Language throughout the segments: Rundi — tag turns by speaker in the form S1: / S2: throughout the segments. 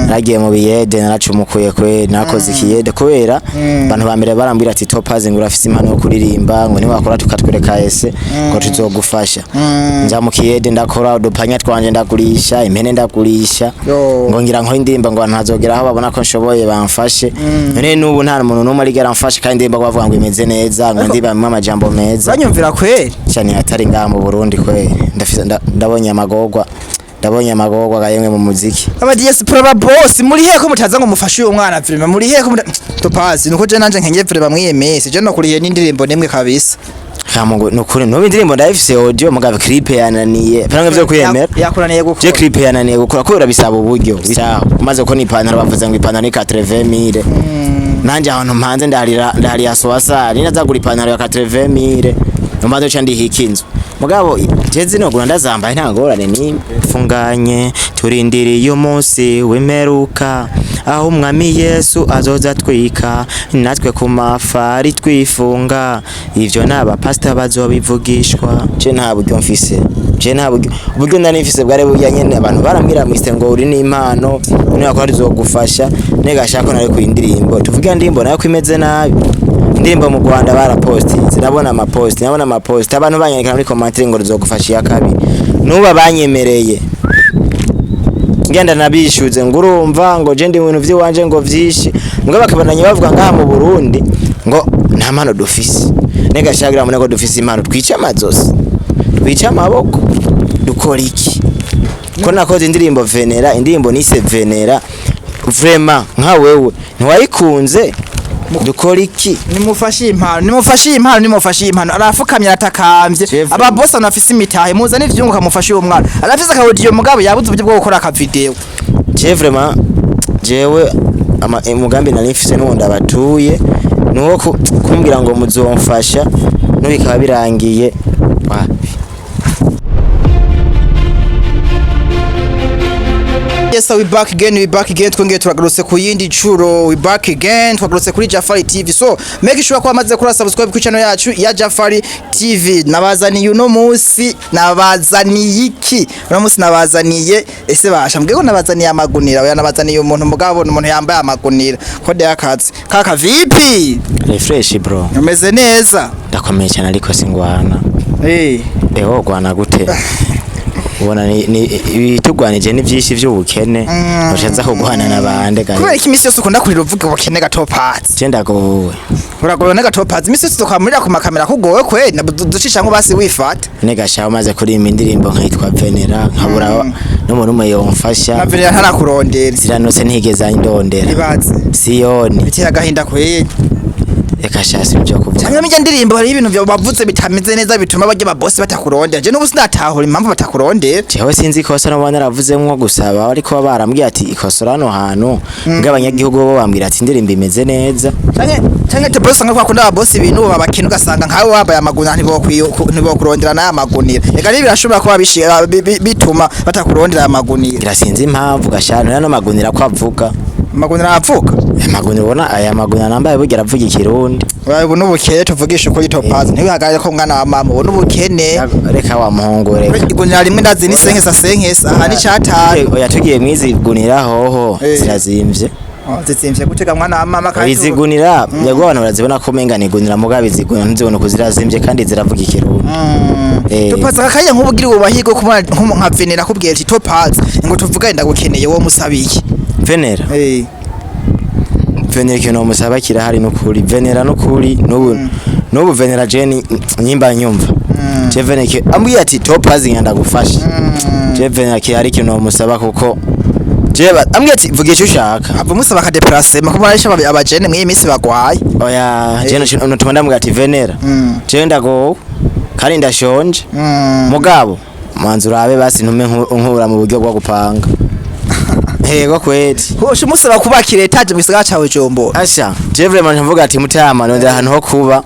S1: Naragiye mu biyede, naracumukuye kweri, nakoze ikiyede kubera abantu ba mbere barambwira ati: "Topaz, ngo urafise impano yo kuririmba, ngo niwakora tukatwereka ese ngo tuzogufasha." Nja mu kiyede, ndakora udupanya twanje, ndagurisha impene, ndagurisha
S2: Yo.
S1: ngo ngira nkora indirimbo ngo abantu bazogera aho babona ko nshoboye bamfashe. None n'ubu nta muntu n'umwe arigera amfasha, kandi indirimbo bavuga ngo imeze neza, ngo ndibamwe amajambo meza.
S2: Uranyumvira kweri.
S1: Cyane hatari ngaha mu Burundi kweri. Ndafise ndabonye amagorwa, ndabonye amagorwa gayemwe mu muziki.
S2: Aba diaspora ba boss, muri hehe ko mutaza ngo mufashe uyu mwana? Vraiment, muri hehe ko Topaz, nuko je nanje nkenye vraiment mwiyemese, je no kuriye n'indirimbo nemwe kabisa.
S1: Kamungu, nukuri nubu indirimbo ndayifise audio, mugabo clip yananiye panga vyo kwiyemera.
S2: Yakuraniye
S1: Je
S2: gukora?
S1: Clip yananiye gukora kubera bisaba uburyo. Bisaba umaze ko ipantaro, bavuze ngo ipantaro ni 80000. Nanje ahantu mpanze ndarira, ndahariya soasari nazagura ipantaro ya 80000, umaze ca ndihika inzu. Mugabo je zino gura ndazambaye, nta ngorane nimwe. Funganye turindiriye umunsi w'imperuka, aho umwami Yesu azoza twika natwe ku mafari twifunga. Ivyo n'abapasita bazobivugishwa. Je nta buryo mfise, je nta buryo. Uburyo nari mfise bwari burya nyene abantu barambwira mwise ngo uri n'impano, niba rizogufasha. Nega ko nari ku indirimbo, tuvuge indirimbo nayo ko imeze nabi. Indirimbo mu Rwanda barapostinze, ndabona amapost, ndabona amapost, abantu banyandikira muri commentaire ngo rizogufasha iya kabiri. Nuba banyemereye ngenda nabishuze ngo urumva ngo je ndi mu bintu vy'iwanje ngo vyinshi, mbwa bakabandanya bavuga ngaha mu Burundi ngo nta mpano dufise. Nega shagira mune ko dufise impano, twice amazosi, twice amaboko, dukora iki? Ko nakoze indirimbo Venera, indirimbo nise Venera, vraiment nka wewe ntiwayikunze, dukora iki?
S2: Nimufashe impano, nimufashe impano, nimufashe impano. Arafukamye, aratakambye.
S1: Jeff.
S2: Aba boss anafise imitahe, muzane ivyunguka mufashe uwo mwana. Arafise aka audio, mugabo yabuze uburyo bwo gukora aka video.
S1: Je vraiment, jewe umugambi nari mfise n'uwo abatuye nuwo kumbwira ngo muzomfasha, n'ubu bikaba birangiye wapi.
S2: Yes, we back again, we back again. Twongeye turagarutse ku yindi curo. We back again, twagarutse kuri Jafari TV. So, make sure ko amaze kuri subscribe ku channel yacu ya Jafari TV. Nabazaniye uno munsi, nabazaniye iki? Uno munsi nabazaniye, ese basha mbwego, nabazaniye amagunira. Oya, nabazaniye umuntu, mugabo umuntu yambaye amagunira. Kode y'akazi. Kaka, vipi?
S1: Refresh, bro.
S2: Umeze neza?
S1: Ndakomeye cyane, ariko singwana. Eho, gwana gute? Ubona ni ibitugwanije ni byinshi by'ubukene, ushatse kugwana n'abande
S2: Kubera
S1: gahe?
S2: iki imisi yose ukunda kurira uvuga ubukene, Gatopazi?
S1: Je ndagowe.
S2: Uragowe ne, Gatopazi? Imisi yose tukamurira ku makamera kugowe kweli, ducisha ngo basi wifata.
S1: Nega umaze kuririmba indirimbo nkitwa Venera, nkabura n'umuntu umwe yomfasha.
S2: Na Venera ntarakurondera.
S1: Ziranose, ntigeze andondera.
S2: Ibaze.
S1: Siyoni.
S2: Biteye agahinda kweli.
S1: Reka shasi ibyo kuvuga.
S2: Cyangwa mijya ndirimbo hari ibintu bya bavuze bitameze neza bituma bajya ba boss batakurondera. Je n'ubu sinatahura impamvu batakurondera.
S1: Jewe sinzi ikosa noba naravuzemwo, gusaba ariko barambwiye ati ikosora hano hantu, mbwa abanyagihugu bo bambwira ati indirimbo imeze neza.
S2: Canke te boss usanga kwa kunda aba boss ibintu babakina, ugasanga nkawe wambaye amagunira ntibokurondera n'aya magunira. Eka niba birashobora kuba bituma batakurondera aya magunira.
S1: Ngira sinzi impamvu gashana no magunira ko avuga.
S2: Amagunira avuga.
S1: Aya magunira, ubona aya magunira nambaye burya aravuga ikirundi.
S2: Ubu n'ubukene, tuvugisha ukuri, Topazi. Ntiwihagarare ko mwana wa mama, ubu n'ubukene.
S1: Reka wa muhungu, reka.
S2: Igunira rimwe ndazi ni senkesa senkesa, aha ni catanu.
S1: Oya, tugiye mwizigunira hoho zirazimvye.
S2: Oh, zitsimvye gutega mwana wa mama kandi?
S1: Izigunira yego, abantu barazibona ko umenga ni igunira, mugabo izigunira ntizibona uko zirazimvye kandi ziravuga ikirundi.
S2: Topazi, akakanya nk'ubu ugira ubahirwe kubona nka Venera akubwiye ati: "Topazi, ngo tuvugane, ndagukeneye," wowe musabiye?
S1: Venera? Venera, ikintu musaba kirahari nukuri. Venera nukuri, nubu Venera je nyimba nyumva je Venera ambwiye ati: "Topazi, ngenda gufasha." Je Venera kirahari ikintu musaba, kuko je ambwiye ati: "Vuga icyo ushaka."
S2: Ava musaba aka déplacement kuko arisha abajene mw'iyi minsi bagwaye.
S1: Oya, je nutuma ndamubwira ati: "Venera, je ndagowe kandi ndashonje, mugabo manzi urabe basi ntume nkura mu buryo bwo gupanga." Yego kweli.
S2: Hoshe musaba kubakira étage mu gisagara ca Bujumbura.
S1: Asha, je vraiment nvuga ati mutama nondera ahantu ho kuba.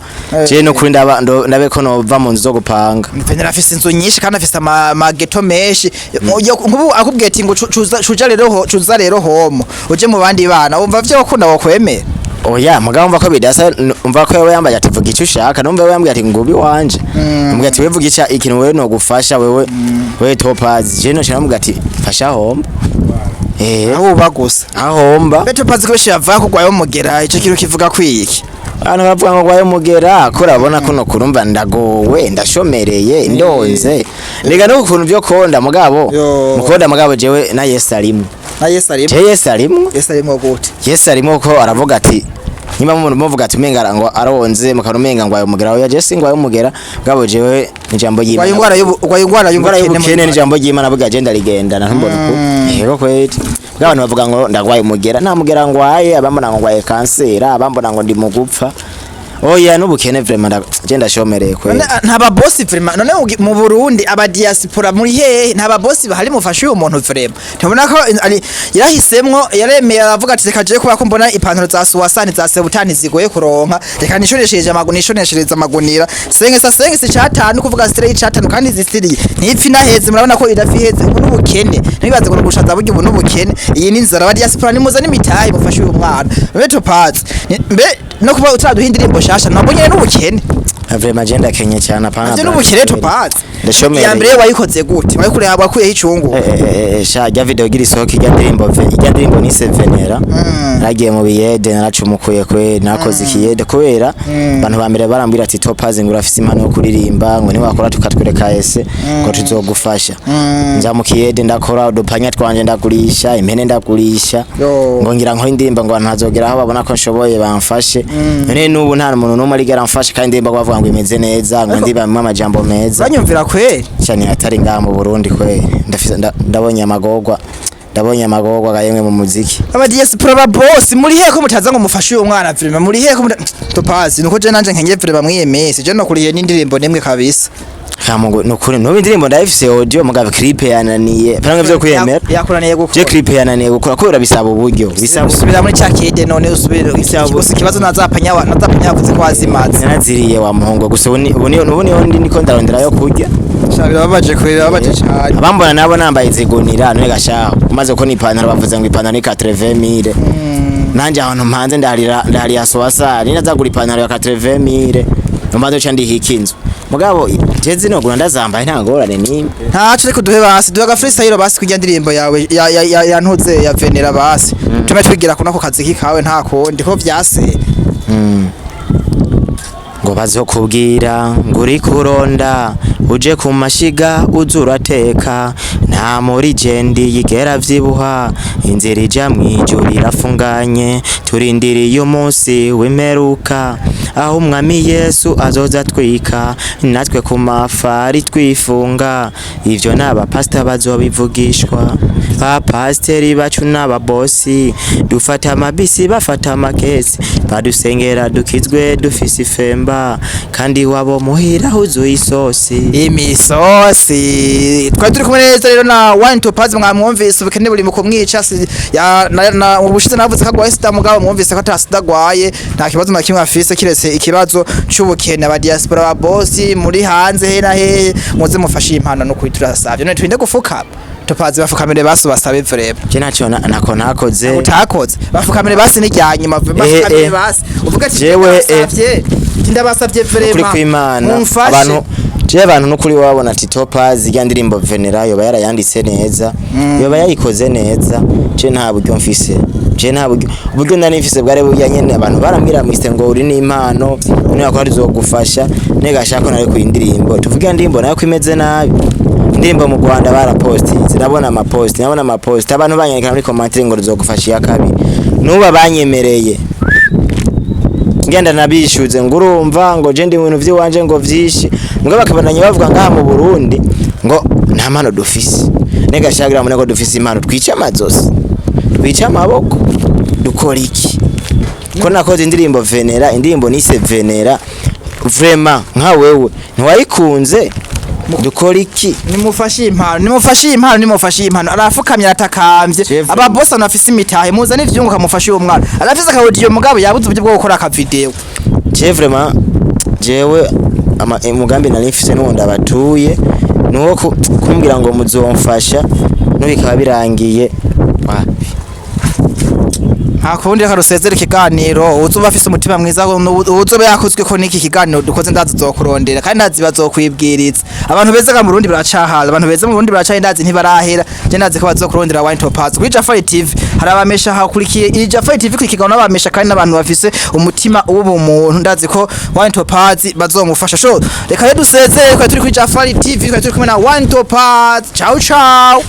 S1: Je no kuri ndaba ndabe ko nova mu nzu zo gupanga.
S2: Venera afise inzu nyinshi kandi afise amageto menshi. Nkubu akubwiye ati ngo cuza rero cuza rero homo uje mu bandi bana, wumva vyo wakunda wokwemera?
S1: Oya, mugabo umva ko bidasa, umva ko wewe yambaye ati: "Vuga icyo ushaka." Numva wewe yambwiye ati ngubi wanje, mbwira ati: "Wewe vuga ica ikintu wewe no gufasha wewe, wewe Topazi." Je no namubwira ati: "Fasha homba."
S2: Aho uba gusa.
S1: Ahomba.
S2: Mbe Topazi, ko benshi bavuga ko ugwaye umugera, ico kintu kivuga kwiki?
S1: Abantu bavuga ngo gwaye umugera ko urabona kuno kurumva ndagowe, ndashomereye, ndonze rega no ukuntu byo konda mugabo.
S2: Yo.
S1: Mukonda mugabo, jewe na Yesu arimwo.
S2: Na Yesu arimo?
S1: Je Yesu arimwo.
S2: Yesu arimo gute?
S1: Yesu arimo ko aravuga ati nyuma umuntu muvuga ati umenga ngo aronze mukabona umenga ngo ayo mugera, oya, je singwaye umugera mugabo, jewe ijambo
S2: ugwaye
S1: ry'Imana
S2: ingwara y'ubu, ugwaye ingwara
S1: ingwara
S2: y'ubukene.
S1: Y'ubukene n'ijambo ry'Imana buga je ndarigendana, ntumbona uku. Yego kweli, bwa abantu bavuga ngo ndagwaye umugera, nta mugera ngwaye. Abambona ngo ngwaye kanseri, abambona ngo ndi mu gupfa, oya, n'ubukene vraiment, je ndashomereye kweli.
S2: None nta babosi vraiment? None mu Burundi aba diaspora muri hehe? Nta babosi bahari mufashe uyu muntu vraiment? Ntubona ko ari yarahisemwo, yaremeye, aravuga ati reka je kuba ko mbona ipantaro za soixante za septante zigoye kuronka, reka nishoneshereje amagunira, nishoneshereza amagunira cinq cents, cinq cents catanu, kuvuga style y'icatanu, kandi zisiriye ntipfi naheze. Murabona ko idafi iheze. Ubu n'ubukene, ntibibaze ngo gushaza burya, ubu n'ubukene, iyi ni inzara. Aba diaspora nimuza n'imitahe mufashe uyu mwana. Mbe Topazi, mbe no kuba utaraduha indirimbo shasha nabwo nyene n'ubukene?
S1: Vraiment je ndakenye cyane, apana.
S2: Ivyo n'ubukene, Topazi.
S1: Ndashomereye.
S2: Iya mbere wayikoze gute? Wayikoreye wakuyeho icungu?
S1: Sha rya video gira isohoka, ijya ndirimbo ijya ndirimbo nise Venera, naragiye mu biyede, naracumukuye kweli, nakoze ikiyede kubera abantu ba mbere barambwira ati Topaz ngo urafise impano yo kuririmba, ngo niwakora tukatwereka ese ngo tuzogufasha. Nja mu kiyede, ndakora udupanya twanje, ndagurisha impene, ndagurisha.
S2: Yo.
S1: Ngo ngira nkora indirimbo ngo abantu bazogera aho babona ko nshoboye bamfashe. None n'ubu nta muntu n'umwe arigera amfasha, kandi indirimbo bavuga ngo imeze neza, ngo ndibamwe amajambo meza.
S2: Banyumvira kweli.
S1: Cyane atari ngaha mu Burundi kweli, ndafise ndabonye amagorwa, ndabonye amagorwa gayemwe mu muziki.
S2: Aba diaspora ba boss muri hehe ko mutaza ngo mufashe uyu mwana vraiment? Muri hehe ko Topazi, nuko je nanje nkenye vraiment mwiyemese, je no kuriye n'indirimbo nemwe kabisa.
S1: Kamungu nukuri nubu indirimbo ndayifise audio, mugabo clip yananiye pamwe vyo kwiyemera.
S2: Yakuraniye gukora?
S1: Je clip yananiye gukora kubera bisaba uburyo, bisaba.
S2: Usubira muri cya kede none, usubira gusa ikibazo nazapanya, nazapanya yavuze ko wazimaze.
S1: Naraziriye wa muhungu, gusa ubu niho ndi niko ndarondera yo kurya.
S2: Sha birababaje kweli, birababaje cyane.
S1: Abambona nabo nambaye izigunira. None gashaho umaze kubona ipantaro bavuze ngo ipantaro ni 80,000, nanje ahantu mpanze ndaharira, ndahariya soixante, nazagura ipantaro ya 80,000 numva ndoca ndihika inzu, mugabo je zinogura ndazambaye nta ngorane nimwe.
S2: Ntaco, reka duhe basi, duhe aga freestyle basi kurya ndirimbo yawe ya ntuze ya Venera basi, tume twigira kunako kazi kawe, nta kundi ko vyase.
S1: Ngo bazokubwira ngo uri kuronda uje ku mashiga uza urateka, nta muri jendi yigera vyibuha, inzira ija mwijuru irafunganye, turindiriye umunsi w'imperuka aho umwami Yesu azoza twika natwe ku mafari twifunga. Ivyo n'abapasita bazobivugishwa, bapasiteri bacu n'ababosi, dufata amabisi bafata amakesi, badusengera dukizwe dufise ifemba, kandi wabo muhira huzuye isosi.
S2: Imisosi twari turi kumwe neza rero na One Topaz, mwamwumvise, ubukene buri mu kumwica. Ya na ubushize navuze ko agwaye sida, mugabo mwumvise ko ata sida agwaye, nta kibazo na kimwe afise kiretse ikibazo c'ubukene. Aba diaspora ba boss muri hanze he na he, muze mufashe impano no kwiturasavye. None twinde gufukama, Topaz, bafukamire basi basabe vraiment.
S1: Je ntacyo nako ntakoze.
S2: Utakoze, bafukamire basi n'ijyanyuma, bafukamire basi uvuga ati
S1: Jewe,
S2: ndabasavye, ndabasavye
S1: Ukuri
S2: vraiment,
S1: kw'Imana
S2: mumfashe.
S1: Abantu je abantu nukuri wabona ati Topaz ijya ndirimbo Venera yoba yarayanditse neza, yoba yayikoze neza. Je nta buryo mfise, je nta buryo, uburyo nari mfise bwari burya nyene. Abantu barambwira mwiste ngo uri n'impano, none yakora rizogufasha nega shaka nari ku indirimbo tuvuge indirimbo nayo ko imeze nabi. Indirimbo mu Rwanda barapostinze, ndabona amapost, ndabona amapost, abantu banyandikira muri commentaire ngo rizogufasha iya kabiri. Nuba banyemereye ngenda nabishuze ngo urumva ngo je ndi mu bintu vy'iwanje ngo vyinshi, mbwa bakabandanya bavuga ngaha mu Burundi ngo nta mpano dufise. Nega shagira mune ko dufise impano, twice amazosi, twice amaboko, dukora iki ko nakoze indirimbo Venera, indirimbo nise Venera, vraiment nka wewe ntiwayikunze, dukora iki?
S2: Nimufashe impano, nimufashe impano, nimufashe impano. Arafukamye, aratakambye.
S1: Jeff.
S2: Aba boss anafise imitahe, muzane ivyunguka mufashe uwo mwana. Arafise aka audio mugabo yabuze uburyo bwo gukora aka video.
S1: Je vraiment jewe umugambi nari mfise n'uwo ndabatuye nuwo kumbwira ngo muzomfasha no bikaba birangiye wapi.
S2: Nta kundi, reka rusezere ikiganiro. Uzoba afise umutima mwiza, uzoba yakozwe ko n'iki kiganiro dukoze, ndazi uzokurondera kandi ndazi bazokwibwiriza. Abantu beza ga mu Burundi baracahala, abantu beza mu Burundi baracaye, ndazi ntibarahera. Je ndazi ko bazokurondera Wine Topaz kuri Jafari TV. Hari abamesha hakurikiye iyi Jafari TV kuri n'abamesha kandi n'abantu bafise umutima w'ubumuntu, ndazi ko Wine Topaz bazomufasha. So reka rero dusezere, twari turi kuri Jafari TV, twari turi kumwe na Wine Topaz. Ciao ciao.